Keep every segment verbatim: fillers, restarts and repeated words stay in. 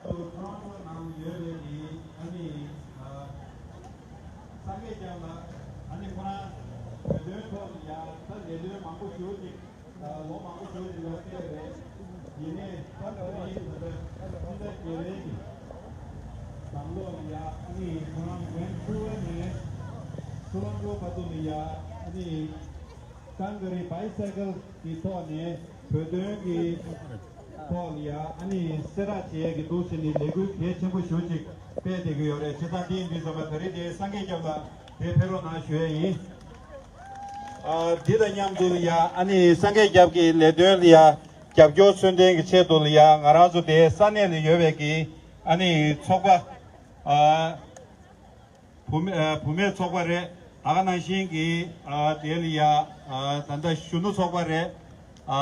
ཁོ་རང་ཚོ་ནང་ཡོད་པའི་གི་ཨ་ནི་ཨ་སངས་རྒྱས་སྐྱབས་ལ་ཨ་ནི་ཁོ་རང་བོད་དོན་ཐོག་ལ་ཡ་ད་ལས་དོན་མང་པོ་ཞེ་པོ་ཅིག་ཨ་ལོ་མང་པོ་ཞེ་པོ་ཅིག་ལ་སྤེལ་རེད། ཡིན་ནའི་ད་ད་རེས་ད་ལྟ་སྤྱི་ཟླ་བརྒྱད་པའི་གི་ཟམ་ལོག་ལ་ཡ་ཨ་ནི་ཁོ་རང་ཝན་ཁུ་ཝར་ནས་ཊོ་རོན་ཊོ་བར་དུ་ལ་ཡ་ཨ་ནི་ཀང་ཀ་རི་བྷའི་སའི་ཀལ་གི་ཐོག་ནས་བོད་དོན་གི་ཐོག་ལ་ཡ་ཨ་ནི་གསལ་བསྒྲགས་བྱེད་ཡས་ཀྱི་འདུག་ཟེར་ནས་ལས་འགུལ་གལ་ཆེན་པོ་ཞེ་པོ་ཅིག་སྤེལ་བསྡད་ཀྱི་ཡོད་རེད། བྱས་ཙང་དེ་ཡིན་དུས་ཙམ་པ་ད་རེས་དེ་སངས་རྒྱས་སྐྱབས་ལ་དེ་ཕེབས་རོགས་གནང་ཞུ་ཡས་ཡིན། ཨ་འདི་དང་མཉམ་དུ་ལ་ཡ་ཨ་ནི་སངས་རྒྱས་སྐྱབས་ཀྱི་ལས་དོན་ལ་ཡ་རྒྱབ་སྐྱོར་མཚོན་ལྡན་གྱི་ཆེད་དུ་ལ་ཡ་ང་རང་ཚོ་དེ་ས་གནས་ལ་ཡོད་པའི་གི་ཨ་ནི་ཚོགས་པ་ཨ་བུད་མེད་ཨ་བུད་མེད་ཚོགས་པ་རེད། ད་ག་ནང་བཞིན་གྱི་ཨ་དེ་ལ་ཡ་ཨ་ད་ལྟ་གཞོན་ནུ་ཚོགས་པ་རེད། ཨ་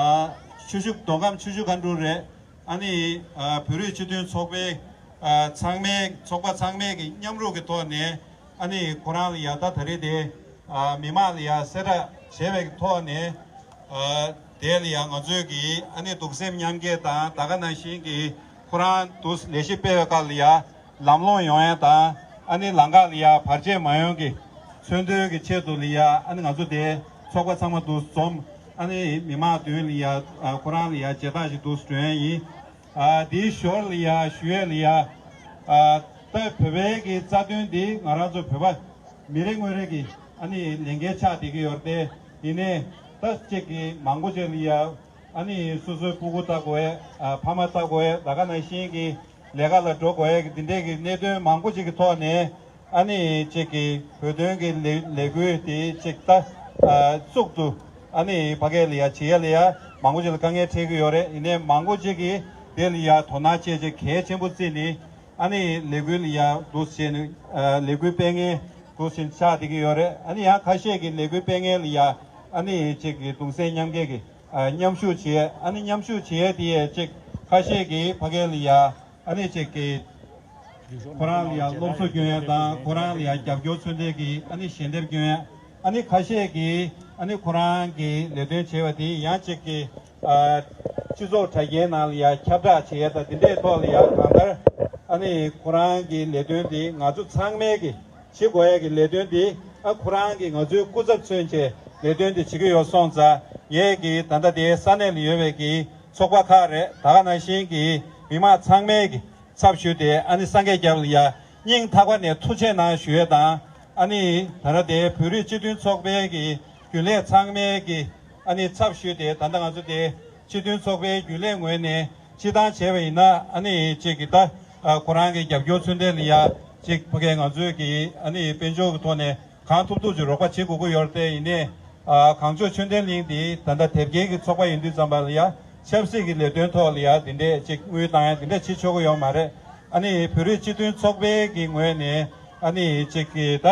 ཆུ་ཤུགས་མདོ་ཁམས་ཆུ་ཤུགས་མཁའ་འགྲུལ་རེད། ཨ་ནི་ཨ་བོད་རིགས་སྤྱི་མཐུན་ཚོགས་པའི་ཨ་ཚང་མའི་ཚོགས་པ་ཚང་མའི་གི་མཉམ་རུབ་ཀྱི་ཐོག་ནས་ཨ་ནི་ཁོ་རང་ལ་ཡ་ད་ད་རེས་དེ་ཨ་མི་མང་ལ་ཡ་གསལ་བསྒྲགས་བྱས་པའི་གི་ཐོག་ནས་ཨ་དེ་ལ་ཡ་ང་ཚོས་གི་ཨ་ནི་གདུང་སེམས་མཉམ་སྐྱེད་དང་ད་ག་ནང་བཞིན་གྱི་ཁོ་རང་དུ་ལས་གཞི་སྤེལ་བའི་སྐབས་ལ་ཡ་ལམ་ལྷོང་ཡོང་ཡ་དང་ཨ་ནི་ལམ་ཁ་ལ་ཡ་བར་ཆད་མ་ཡོང་གི་མཚོན་དོན་གྱི་ཆེད་དུ་ལ་ཡ་ཨ་ནི་ང་ཚོ་དེ་ཚོགས་པ་ཚང་མ་དུ་འཛོམས། ཨ་ནི་མི་མང་མདུན་ལ་ཡ་ཨ་ཁོ་རང་ལ་ཡ་མཇལ་དར་ཞིག་དུ་སྒྲོན་ཡ་ཡིན། ཨ་དེའི་ཞོར་ལ་ཡ་ཞུ་ཡས་ལ་ཡ་ཨ་ད་བོད་པའི་གི་རྩ་དོན་འདི་ང་རང་ཚོ་བོད་པ་མི་རེ་ངོ་རེ་གི་ཨ་ནི་ལས་འགན་ཆགས་བསྡད་ཀྱི་ཡོད་རེད། དེ་ཡིན་ནའི་ད་གཅིག་གི་མང་པོ་ཅིག་ལ་ཡ་ཨ་ནི་སོ་སོའི་སྤུ་གུ་ལྟ་དགོས་ཡས་ཨ་ཕ་མ་ལྟ་དགོས་ཡས་ད་ག་ནང་བཞིན་གྱི་ལས་ཀ་ལ་འགྲོ་དགོས་ཡས་ཀྱི་འདི་འདྲས་ཀྱི་གནད་དོན་མང་པོ་ཅིག་གི་ཐོག་ནས་ཨ་ནི་གཅིག་གི་བོད་དོན་གྱི་ལས་ལས་འགུལ་དེ་གཅིག་ད་ཨ་བཙུགས་འདུག་ཨ་ནི་ཕ་གི་ལ་ཡ་བྱེད་ཡས་ལ་ཡ་མང་པོ་ཅིག་ལ་དཀའ་ངལ་འཕྲད་ཀྱི་ཡོད་རེད། ཡིན་ནའི་མང་པོ་ཅིག་གིས་དེ་ལ་ཡ་དོ་སྣང་བྱེད་ཆེད་གལ་ཆེན་པོ་བརྩིས་ནས་ཨ་ནི་ལས་འགུལ་ལ་ཡ་འདུག་བྱས་ནས་ཨ་ལས་འགུལ་སྤེལ་མཁན་འདུག་བྱས་ནས་ཆགས་བསྡད་ཀྱི་ཡོད་རེད། ཨ་ནི་ཡང་ཁ་ཤས་ཀྱིས་ལས་འགུལ་སྤེལ་མཁན་ལ་ཡ་ཨ་ནི་གཅིག་གི་གདུང་སེམས་མཉམ་སྐྱེད་ཀྱི་ཨ་མཉམ་ཞུགས་བྱས། ཨ་ནི་མཉམ་ཞུགས་བྱས་དེ་ཡས་གཅིག་ཁ་ཤས་ཀྱིས་ཕ་གི་ལ་ཡ་ཨ་ནི་གཅིག་གི་ཁོ་རང་ལ་ཡ་སློབ་གསོ་སྐྱོན་ཡ་དང་ཁོ་རང་ལ་ཡ་རྒྱབ་སྐྱོར་མཚོན་ལྡན་གྱི་ཨ་ནི་ཞལ་འདེབས་སྐྱོན་ཡ། ཨ་ནི་ཁ་ཤས་ཀྱིས་ཨ་ནི་ཁོ་རང་གི་ལས་དོན་བྱས་པ་དེ་ཡང་གཅིག་གི་ཨ་སྤྱི་ཚོགས་དྲ་རྒྱའི་ནང་ལ་ཡ་ཁྱབ་བསྒྲགས་བྱེད་ཡ་དང་དེ་འདྲའི་ཐོག་ལ་ཡ་གང་ལྟར་ཨ་ནི་ཁོ་རང་གི་ལས་དོན་དེ་ང་ཚོ་ཚང་མས་ཀྱི་བྱེད་དགོས་ཡ་གི་ལས་དོན་དེ་ཨ་ཁོ་རང་གི་ང་ཚོའི་སྐུ་ཚབ་མཚོན་བྱས་ལས་དོན་དེ་བྱེད་ཀྱི་ཡོད་སོང་ཙང་ངས་ཀྱི་ད་ལྟ་དེ་ས་གནས་ལ་ཡོད་པའི་ཀྱི་ཚོགས་པ་ཁག་རེད། ད་ག་ནང་བཞིན་གྱི་མི་མང་ཚང་མས་ཀྱི་ཚབ་ཞུས་ཏེ་ཨ་ནི་སངས་རྒྱས་སྐྱབས་ལ་ཡ་སྙིང་ཐག་པ་ནས་ཐུགས་རྗེ་གནང་ཞུ་ཡས་དང་། ཨ་ནི་ད་ལྟ་དེ་བོད་རིགས་སྤྱི་མཐུན་ཚོགས་པའི་གི་རྒྱུན་ལས་ཚང་མའི་གི་ཨ་ནི་ཚབ་ཞུས་ཏེ་ད་ལྟ་ང་ཚོ་དེ་སྤྱི་མཐུན་ཚོགས་པའི་རྒྱུན་ལས་ངོས་ནས་སྤྱི་བཏང་བྱས་པ་ཡིན་ན་ཨ་ནི་གཅིག་གི་ད་ཁོ་རང་གི་རྒྱབ་སྐྱོར་མཚོན་ལྡན་ལ་ཡ་གཅིག་ཕ་གི་ང་ཚོའི་གི་ཨ་ནི་དཔལ་འབྱོར་གི་ཐོག་ནས་གང་ཐུབ་ཐུབ་ཀྱི་རོགས་པ་བྱེད་དགོས་ཀྱི་ཡོད་རེད། དེ་ཡིན་ནའི་ཨ་གངས་ལྗོངས་ཆོས་ལྡན་གླིང་འདི་ད་ལྟ་དེབ་སྐྱེལ་གྱི་ཚོགས་པ་ཡིན་དུས་ཙམ་པ་ལ་ཡ་ཆབ་སྲིད་ཀྱི་ལས་དོན་ཐོག་ལ་ཡ་འདི་འདྲས་ཅིག་དངུལ་བཏང་ཡ་འདི་འདྲས་བྱེད་ཆོག་གི་ཡོད་མ་རེད། ཨ་ནི་བོད་རིགས་སྤྱི་མཐུན་ཚོགས་པའི་གི་ངོས་ནས་ཨ་ནི་ཅིག་གི་ད་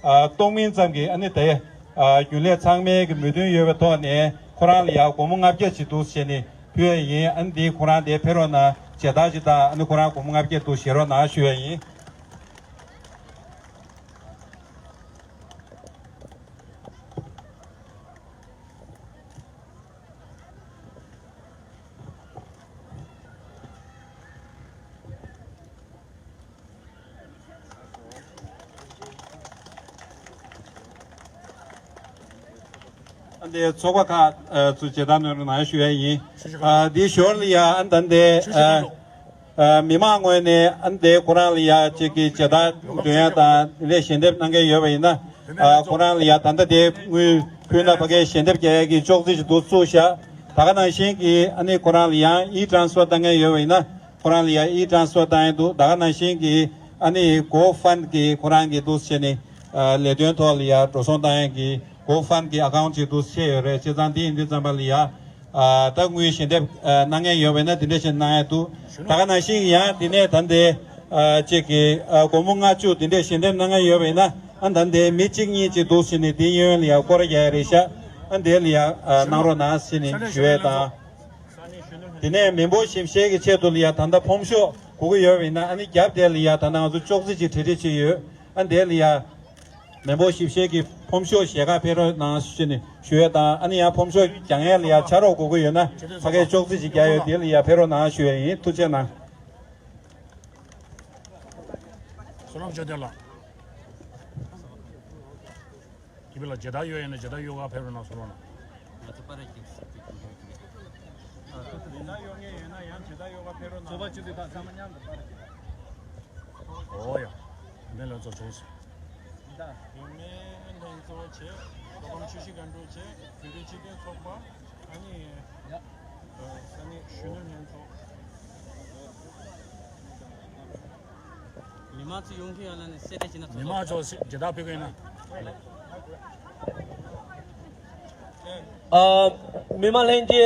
ཨ་གཏོང་མིན་ཙམ་གྱི་ཨ་ནི་དེ་ཨ་རྒྱུན་ལས་ཚང་མའི་གི་མོས་མཐུན་ཡོད་པའི་ཐོག་ནས་ཁོ་རང་ལ་ཡ་སྒོར་མོ་ལྔ་བརྒྱ་ཅིག་འདུག་བྱས་ནས་ཕུལ་ཡ་ཡིན། ཨ་ནི་འདི་ཁོ་རང་དེ་ཕེབས་རོགས་གནང་མཇལ་དར་ཅིག་དང་ཨ་ནི་ཁོ་རང་སྒོར་མོ་ལྔ་བརྒྱ་འདུག་བཞེས་རོགས་གནང་ཞུ་ཡ་ཡིན། ཨ་འདི་ཚོགས་པ་ཁག་ཨ་ཚུར་མཇལ་དར་གནང་རོགས་གནང་ཞུ་ཡ་ཡིན། ཨ་འདི་ཞོར་ལ་ཡ་ཨ་ད་འདི་ཨ་ཨ་མི་མང་ངོས་ནས་ཨ་འདི་ཁོ་རང་ལ་ཡ་གཅིག་གི་མཇལ་དར་སྒྲོན་ཡ་དང་དེ་འདྲས་ཞལ་འདེབས་གནང་མཁན་ཡོད་པ་ཡིན་ན་ཨ་ཁོ་རང་ལ་ཡ་ད་ལྟ་དེ་དངུལ་ཕུལ་ན་ཕ་གིའི་ཞལ་འདེབས་རྒྱག་ཡ་གི་ཅོག་ཙེ་ཞིག་འདུག་བཙུགས་ཤག་ད་ག་ནང་བཞིན་གྱི་ཨ་ནི་ཁོ་རང་ལ་ཡང་ཨི་ཊ་རན་སི་ཕར་བཏང་མཁན་ཡོད་པ་ཡིན་ན་ཁོ་རང་ལ་ཡང་ཨི་ཊ་རན་སི་ཕར་བཏང་ཡ་འདུག་ད་ག་ནང་བཞིན་གྱི་ཨ་ནི་གོ་ཕན་གྱི་ཁོ་རང་གི་འདུག་བྱས་ནས་ཨ་ལས་དོན་ཐོག་ལ་ཡང་འགྲོ་སོང་བཏང་ཡ་གི་གོ་ཕན་གྱི་ཨ་ཀའུན་ཊི་ཅིག་འདུག་བྱས་ཡོད་རེད། བྱས་ཙང་འདི་ཡིན་དུས་ཙམ་པ་ལ་ཡང་ཨ་ད་དངུལ་ཞལ་འདེབས་ཨ་གནང་མཁན་ཡོད་པ་ཡིན་ན་འདི་འདྲ་ཞིག་གནང་ཡ་འདུག་ད་ག་ནང་བཞིན་ཡང་འདི་ནས་ད་ལྟའི་ཨ་ཅིག་གི་ཨ་སྒོར་མོ་ལྔ་བཅུ་འདི་འདྲས་ཞལ་འདེབས་གནང་མཁན་ཡོད་པ་ཡིན་ན་ཨ་ད་ལྟའི་མི་གཅིག་གཉིས་ཅིག་འདུག་བྱས་ནས་འདི་གཡས་གཡོན་ལ་ཡང་སྐོར་ར་རྒྱག་ཡ་རེད་ཤག་ཨ་འདི་ལ་ཡང་ཨ་གནང་རོགས་གནང་ཟེར་ནས་ཞུ་ཡས་དང་། དེ་ནས་མི་འབོར་ཞིབ་བཤེར་གྱི་ཆེད་དུ་ལ་ཡང་ད་ལྟ་ཕོམ་ཤོག་དགོས་ཀྱི་ཡོད་པ་ཡིན་ན་ཨ་ནི་རྒྱབ་དེ་ལ་ཡང་ད་ལྟ་ང་ཚོ་ཅོག་ཙེ་ཅིག་བྲིས་བྲིས་བྱས་ཡོད། ཨ་འདི་ལ་ཡང་མི་འབོར་ཞིབ་བཤེར་གྱི་ཕོམ་ཤོག་ཞལ་ཁ་ཕུལ་རོགས་གནང་ཞུས་ནས་ཞུ་ཡས་དང་ཨ་ནི་ཡང་ཕོམ་ཤོག་རྒྱག་མཁན་ལ་ཡང་ཕྱག་རོགས་དགོས་ཀྱི་ཡོད་ན་ཕ་གིའི་ཅོག་ཙེ་ཅིག་རྒྱག་ཡོད། དེ་ལ་ཡང་ཕེབས་རོགས་གནང་ཞུ་ཡས་ཡིན། ཐུགས་རྗེ་གནང་། བསོད་ནམས་ཆོས་ལྡན་ལགས། ཁྱེད་ལ་མཇལ་དར་ཡོད་ཡིན་ན་མཇལ་དར་ཡོད་ག་ཕེབས་རོགས་གནང་། བསོད་ནམས་ལགས། ང་ཚོ་པར་རྒྱག་ཞིག་ཅིག་ཡོད་ཀྱི་རེད། ཨ་ཁོ་ཚོ་མཇལ་དར་ཡོད་མཁན་ཡོད་ན་ཡང་མཇལ་དར་ཡོད་ག་ཕེབས་རོགས་གནང་། ཚོགས་པ་བཅུ་པའི་བར་ཚང་མ་མཉམ་དུ་པར་རྒྱག་ཨོ་ཡ། མེ་ལོན་ཚོ་བྱུང་སོང་། བུད་མེད་ལྷན་ཚོགས་བྱས། མདོ་ཁམས་ཆུ་བཞི་སྒང་དྲུག་བྱས། བོད་རིགས་སྤྱི་མཐུན་ཚོགས་པ། ཨ་ནི། ཡ། ས་གནས་གཞོན་ནུ་ལྷན་ཚོགས། མི་མང་ཚོ་ཡོང་མཁན་ཡོད་ན་ནི་གསལ་བསྒྲགས་བྱེད་ན་ཐུབ། མི་མང་ཚོ་མཇལ་དར་ཕུལ་གི་ཡིན་ན། ཨ། མི་མང་ལྷན་རྒྱས་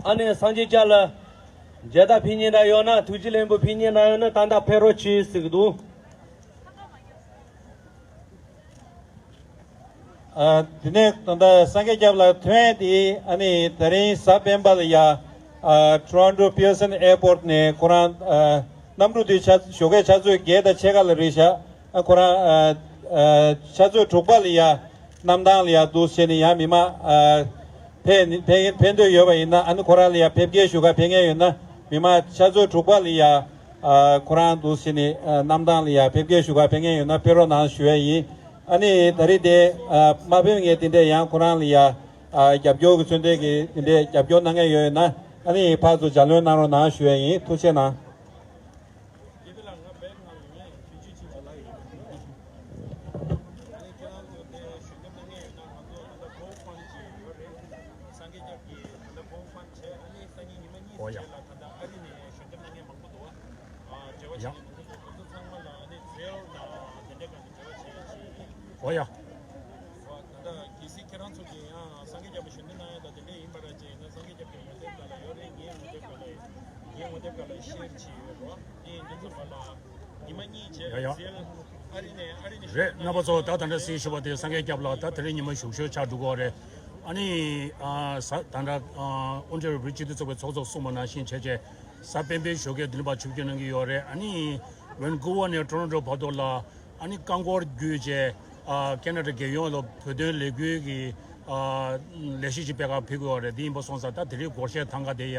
ཨ་ནི་སངས་རྒྱས་སྐྱབས་ལ་མཇལ་དར་ཕུལ་མཁན་འདྲ་ཡོད་ན། ཐུགས་རྗེ་ལེགས་འབུལ་ཕུལ་མཁན་འདྲ་ཡོད་ན་ཏན་ཏན་ཕེབས་རོགས་གྱིས་ཟེར་གི་འདུག་ཨ། དེ་ནས་ད་ལྟ་སངས་རྒྱས་སྐྱབས་ལགས་ཐོན་དེ་ཨ་ནི་ད་རིང་གཟའ་སྤེན་པ་ལ་ཡ། ཨ། Toronto Pearson Airport ནས་ཁོ་རང་། ཨ། གནམ་གྲུ་དེ་ཆ་ཞོགས་ཀའི་ཆུ་ཚོད་བརྒྱད་དང་ཕྱེད་ཀ་ལ་རེད་ཤག་ཨ། ཁོ་རང་། ཨ། ཨ། ཆུ་ཚོད་དྲུག་པ་ལ་ཡ་གནམ་ཐང་ལ་ཡ་འདུག་བྱས་ནས་ཡང་མི་མང་། ཨ། ཕེབས་ཕེབས་ཕེབས་འདོད་ཡོད་པ་ཡིན་ན་ཨ་ནི་ཁོ་རང་ལ་ཡ་ཕེབས་སྐྱེལ་ཞུ་ག་ཕེབས་མཁན་ཡོད་ན། མི་མང་ཆུ་ཚོད་དྲུག་པ་ལ་ཡ། ཨ། ཁོ་རང་འདུག་བྱས་ནས། ཨ། གནམ་ཐང་ལ་ཡ་ཕེབས་སྐྱེལ་ཞུ་ག་ཕེབས་མཁན་ཡོད་ན་ཕེབས་རོགས་གནང་ཞུ་ཡ་ཡིན། ཨ་ནི་ད་རེས་དེ། ཨ། མ་ཕེབས་མཁན་དེ་འདྲས་ཡང་ཁོ་རང་ལ་ཡ། ཨ། རྒྱབ་སྐྱོར་གྱི་ཚུལ་འདྲས་ཀྱི་དེ་འདྲས་རྒྱབ་སྐྱོར་གནང་མཁན་ཡོད་ཡོད་ན་ཨ་ནི་ཕར་ཚུར་ལྗགས་ལན་གནང་རོགས་གནང་ཞུ་ཡ་ཡིན། ཐུགས་རྗེ་གནང་། ཨོ་ཡ། ཨོ་ཡ། ད་ལྟ་གལ་སྲིད་ཁྱེད་རང་ཚོ་གིས་ཡང་སངས་རྒྱས་སྐྱབས་ལ་ཞུ་འདོད་གནང་ཡ་དང་དེ་འདྲ་ཡིན་པ་ར་ཅིག་ཡིན་ན་སངས་རྒྱས་སྐྱབས་ཀྱི་ངོ་དེབ་སྒང་ལ་ཡོད་རེད། ངའི་ངོ་དེབ་སྒང་ལ་ཡོད། ངའི་ངོ་དེབ་སྒང་ལ་ཤེར་བྱས་ཡོད་རོགས། ངས་འདི་ཚོ་བར་ལ་ཉི་མ་གཉིས་བྱས། ཡ་ཡ། ཟེར། ཨ་རི་ནས་ཨ་རི་ནས་རེད། རྣམ་པ་ཚོ་ད་ད་ལྟ་སྲིད་ཞུ་བ་དེ་སངས་རྒྱས་སྐྱབས་ལགས་ད་དེ་རིང་ཉི་མ་ཞུགས་ཞུགས་ཆགས་འགྲོ་གི་ཡོད་རེད། ཨ་ནི། ཨ། ས་ད་ལྟ། ཨ། ཨོན་ཊེ་རི་ཡོ་བོད་རིགས་སྤྱི་མཐུན་ཚོགས་པའི་ཚོགས་གཙོ་གསུངས་པ་ནང་བཞིན་བྱས་བྱས། གཟའ་སྤེན་པའི་ཞོགས་ཀས་ལྡི་ལི་བར་ཆིབས་བསྒྱུར་གནང་གི་ཡོད་རེད། ཨ་ནི་ཝན་ཀུ་ཝར་ནས་ཊོ་རོན་ཊོ་བར་དུ་ལ་ཨ་ནི་རྐང་འཁོར་བརྒྱུད་བྱས། ཨ། ཁེ་ན་ཌ་རྒྱལ་ཡོངས་ལ་བོད་དོན་ལས་འགུལ་གྱི། ཨ། ལས་གཞི་ཅིག་སྤེལ་ག་ཕེབས་ཀྱི་ཡོད་རེད། དེ་ཡིན་པ་སོང་ཙང་ད་དེ་རིང་སྒོར་གཞས་ཐང་ག་དེ་ཡ་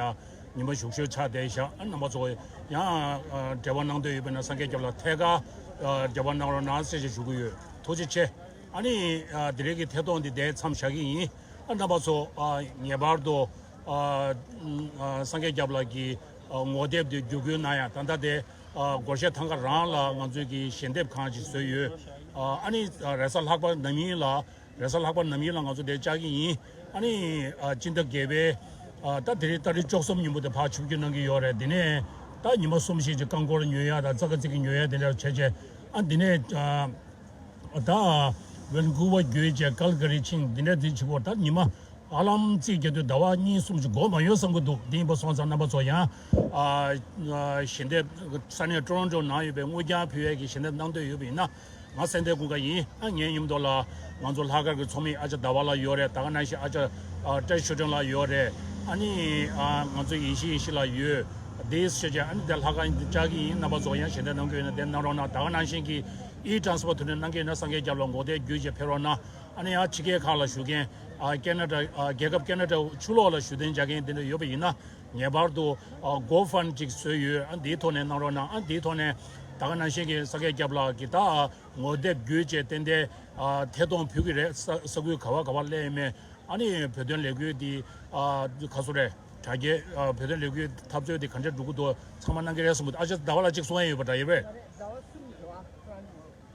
ཉི་མ་ཞུགས་ཞུགས་ཆགས་བསྡད་ཤག་ཨ། རྣམ་པ་ཚོ་ཡང་། ཨ། འབྲེལ་བ་གནང་འདོད་ཡོད་པ་ཡིན་ན་སངས་རྒྱས་སྐྱབས་ལགས་ཐད་ཀར། ཨ། འབྲེལ་བ་གནང་རོགས་གནང་ཟེར་ཞེས་ཞུ་གི་ཡོད། ཐུགས་རྗེ་ཆེ། ཨ་ནི། ཨ། དེ་རིང་གི་ཐད་གཏོང་འདི་འདིར་མཚམས་བཞག་གི་ཡིན། ཨ། རྣམ་པ་ཚོ། ཨ། ངེས་པར་དུ། ཨ། ཨ། སངས་རྒྱས་སྐྱབས་ལགས་ཀྱི། ཨ། ངོ་དེབ་དེ་བརྒྱུད་སྐུར་གནང་ཡ། ད་ལྟ་དེ། ཨ། སྒོར་གཞས་ཐང་ག་རང་ལ་ང་ཚོས་ཀྱི་ཞལ་འདེབས་ཁང་ཅིག་བཟོས་ཡོད། ཨ། ཨ་ནི། ཨ། རེས་གཟའ་ལྷག་པ་ནམ་ཡིན་ལ། རེས་གཟའ་ལྷག་པ་ནམ་ཡིན་ལ་ང་ཚོ་དེ་བཅར་གྱི་ཡིན། ཨ་ནི། ཨ། སྤྱི་ཟླ་བརྒྱད་པའི། ཨ། ད་དེ་རིང་ཏ་རིག་བཅུ་གསུམ་ཉིན་མོ་དེ་ཕར་ཆིབས་བསྒྱུར་གནང་གི་ཡོད་རེད། དེ་ནས་ད་ཉི་མ་གསུམ་བཞི་ཅིག་རྐང་འཁོར་ཉོ་ཡ་དང་ཙག་གི་ཙིག་གི་ཉོ་ཡ་དེ་འདྲ་བྱས་བྱས། ཨ། དེ་ནས། ཨ། ད་ཝན་ཀུ་ཝར་བརྒྱུད་བྱས་ཀལ་ག་རི་ཕྱིན། དེ་ནས་དེ་ཕྱི་བོ་ད་ཉི་མ་ཧ་ལམ་རྩིས་རྒྱག་དུས་ཟླ་བ་གཉིས་གསུམ་ཅིག་འགོར་མ་ཡོང་བསམ་གྱི་འདུག་དེ་ཡིན་པ་སོང་ཙང་རྣམ་པ་ཚོ་ཡང་། ཨ། ཨ། ཞལ་འདེབས། ས་གནས་ཊོ་རོན་ཊོ་ནང་ཡོད་པའི་དངུལ་རྐྱང་ཕུལ་ཡས་ཀྱི་ཞལ་འདེབས་གནང་འདོད་ཡོད་པ་ཡིན་ན། ང་སེང་ལྡེང་ཀུན་དགའ་ཡིན། ཨ། ངའི་མཉམ་དུ་ལ་ང་ཚོ་ལྷག་དཀར་གྱི་ཚོགས་མི་ཨ་ཅག་ཟླ་བ་ལགས་ཡོད་རེད། ད་ག་ནང་བཞིན་ཨ་ཅག། ཨ། བཀྲ་ཤིས་ཆོས་སྒྲོན་ལགས་ཡོད་རེད། ཨ་ནི། ཨ། ང་ཚོ་ཡེ་ཤེས་ཡེ་ཤེས་ལགས་ཡོད། དེ་ཞུ་བྱས་ཨ་ནི་དེ་ལྷག་དཀར་བཅར་གྱི་ཡིན། རྣམ་པ་ཚོ་ཡང་ཞལ་འདེབས་གནང་གི་ཡོད་ན་དེབ་གནང་རོགས་གནང་། ད་ག་ནང་བཞིན་གྱི་ཨི་ཊེ་རན་སི་ཕར་དེ་འདྲ་གནང་གི་ཡོད་ན་སངས་རྒྱས་སྐྱབས་ལ་ངོ་དེབ་བརྒྱུད་བྱས་ཕེབས་རོགས་གནང་། ཨ་ནི་ཡང་ཕྱི་རྒྱལ་ཁག་ལ་བཞུགས་མཁན། ཨ། ཁེ་ན་ཌ། ཨ། རྒྱལ་ཁབ་ཁེ་ན་ཌ་ཕྱི་ལོགས་ལ་བཞུགས་གདན་འཇགས་མཁན་དེ་འདྲ་ཡོད་པ་ཡིན་ན། ངེས་པར་དུ། ཨ། གོ་ཕན་ཅིག་བཟོས་ཡོད། ཨ། འདིའི་ཐོག་ནས་གནང་རོགས་གནང་། ཨ། འདིའི་ཐོག་ནས་ད་ག་ནང་བཞིན་གྱི་སངས་རྒྱས་སྐྱབས་ལགས་ཀྱིས་ད་ངོ་དེབ་བརྒྱུད་བྱས་ཏན་ཏན། ཨ། ཐད་གཏོང་ཕུལ་གྱི་རེད། ས་ས་ཁུལ་ག་བ་ག་བ་སླེབས་ཡོད་མེད། ཨ་ནི་བོད་དོན་ལས་འགུལ་འདི། ཨ། ག་ཚོད་རེད། དྲ་རྒྱའི། ཨ། བོད་དོན་ལས་འགུལ་འཐབ་རྩོད་འདི་ག་འདྲས་འགྲོ་གི་འདུག་ཚང་མ་གནང་གི་རེད་གསུངས་གི་འདུག་ཨ་ཅག་ཟླ་བ་ལགས་གཅིག་གསུང་ཡ་ཡོད་པ་འདྲ། ཡོད་པས། ཟླ་བ་གསུམ་འགྲོ་ཨ།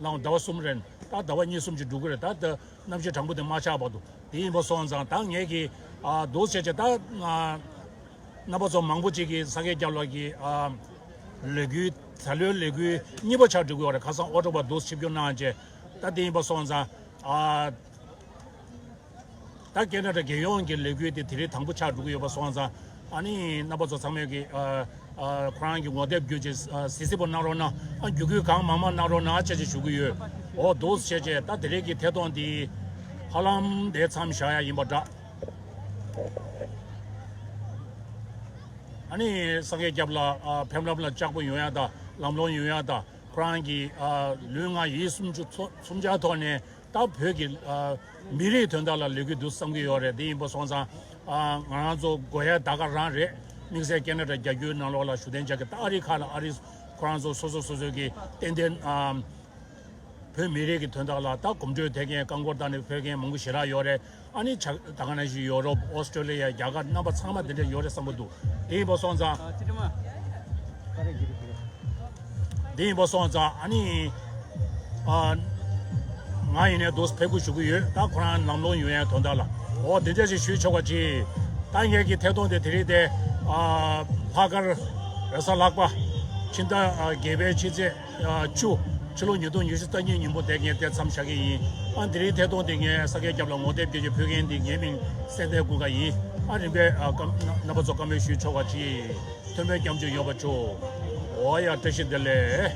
ལའང་ཟླ་བ་གསུམ་རེད། ད་ཟླ་བ་གཉིས་གསུམ་ཅིག་འགྲོ་གི་རེད། ད་ད་གནམ་གཤིས་གྲང་པོ་དེ་མ་ཆགས་བར་དུ། དེ་ཡིན་པ་སོང་ཙང་ད་ངས་ཀྱི། ཨ། འདུག་བྱས་བྱས་ད། ཨ། རྣམ་པ་ཚོ་མང་པོ་ཅིག་གིས་སངས་རྒྱས་སྐྱབས་ལགས་ཀྱི། ཨ། ལས་འགུལ། ད་ལོའི་ལས་འགུལ་གཉིས་པ་ཆགས་འགྲོ་གི་ཡོད་རེད། ཁ་སང་ཨོག་ཊོ་བར་འདུག་ཆིབས་བསྒྱུར་གནང་བྱས། ད་དེ་ཡིན་པ་སོང་ཙང་། ཨ། ད་ཁེ་ན་ཌ་རྒྱལ་ཡོངས་ཀྱི་ལས་འགུལ་དེ་དེ་རིང་དང་པོ་ཆགས་འགྲོ་གི་ཡོད་པ་སོང་ཙང་། ཨ་ནི་རྣམ་པ་ཚོ་ཚང་མས་ཀྱི། ཨ། ཨ། ཁོ་རང་གི་ངོ་དེབ་བརྒྱུད་ཅིག་ཨ། གཟིགས་གཟིགས་པོ་གནང་རོགས་གནང་། ཨ། བརྒྱུད་སྐུལ་གང་མང་མང་གནང་རོགས་གནང་བྱས་ཅིག་ཞུ་གི་ཡོད། འོ་འདུག་བྱས་བྱས་ད་དེ་རིང་གི་ཐད་གཏོང་འདི་ཧ་ལམ་དེ་མཚམས་བཞག་ཡ་ཡིན་པ་འདྲ། ཨ་ནི་སངས་རྒྱས་སྐྱབས་ལགས། ཨ། ཕེབས་ལམ་ལ་ལྕགས་པོ་ཡོང་ཡ་དང་ལམ་ལྷོང་ཡོང་ཡ་དང་། ཁོ་རང་གི། ཨ། ལུས་ངག་ཡིད་གསུམ་ཆུ་ཚོ་གསུམ་ཆར་ཐོག་ནས་ད་བོད་ཀྱི། ཨ། མི་རིགས་དོན་དག་ལ་ལས་འགུལ་འདུག་བསམ་གྱི་ཡོད་རེད། དེ་ཡིན་པ་སོང་ཙང་། ཨ། ང་རང་ཚོ་དགོས་ཡ་ད་ག་རང་རེད། དམིགས་བསལ་ཁེ་ན་ཌ་རྒྱ་བརྒྱུད་ནང་ལོགས་ལ་བཞུགས་གདན་འཇགས་ཀྱི་ད་ཨ་རི་ཁག་ལ་ཨ་རི་ཁོ་རང་ཚོ་སོ་སོ་སོ་སོ་གི་ཏན་ཏན། ཨ། བོད་མི་རིགས་ཀྱི་དོན་དག་ལ་ད་གོམ་བགྲོད་ཐེབས་མཁན། རྐང་འཁོར་བཏང་ནས་ཕེབས་མཁན་མང་པོ་ཞེ་དྲག་ཡོད་རེད། ཨ་ནི་ཆ་ད་ག་ནང་བཞིན་ཡོ་རོབ། ཨོ་སི་ཀྲོ་ལི་ཡ། རྒྱ་གར། རྣམ་པ་ཚང་མ་འདི་འདྲ་ཡོད་རེད་བསམ་གྱི་འདུག་དེ་ཡིན་པ་སོང་ཙང་། འདི་ཡིན་པ་སོང་ཙང་། ཨ་ནི། ཨ། ང་ཡིན་ནའི་འདུག་ཕེབས་སྒུག་ཞུ་གི་ཡོད། ད་ཁོ་རང་ལམ་ལྷོང་ཡོང་ཡའི་དོན་དག་ལ། འོ་དེ་འདྲ་ཞིག་ཞུས་ཆོག་པ་ཅིག་ད་ངེད་ཀྱི་ཐད་གཏོང་དེ་དེ་རིང་དེ། ཨ། ལྷག་དཀར་རེས་གཟའ་ལྷག་པ། ཕྱི་ཟླ་བརྒྱད་པའི་ཕྱི་ཚེས་བཅུ། ཕྱི་ལོ་ཉིས་སྟོང་ཉི་ཤུ་རྩ་གཉིས་ཉིན་མོ་དེ་ངས་དེ་མཚམས་བཞག་གི་ཡིན། ཨ། དེ་རིང་ཐད་གཏོང་དེ་ངས་ས་སྐྱའི་རྒྱབ་ལ་ངོ་དེབ་སྐྱེལ་རྒྱུ་ཕུལ་མཁན་འདི་ངའི་མིང་སེང་ལྡེང་ཀུན་དགའ་ཡིན། ཨ། རིམ་པས། ཨ། རྣམ་པ་ཚོ་བཀའ་མོལ་ཞུས་ཆོག་པ་ཅིག་མཐུན་པའི་སྐྱབས་འཇུག་ཡོད་པ་བྱོས། འོ་ཡ། བཀྲ་ཤིས་བདེ་ལེགས།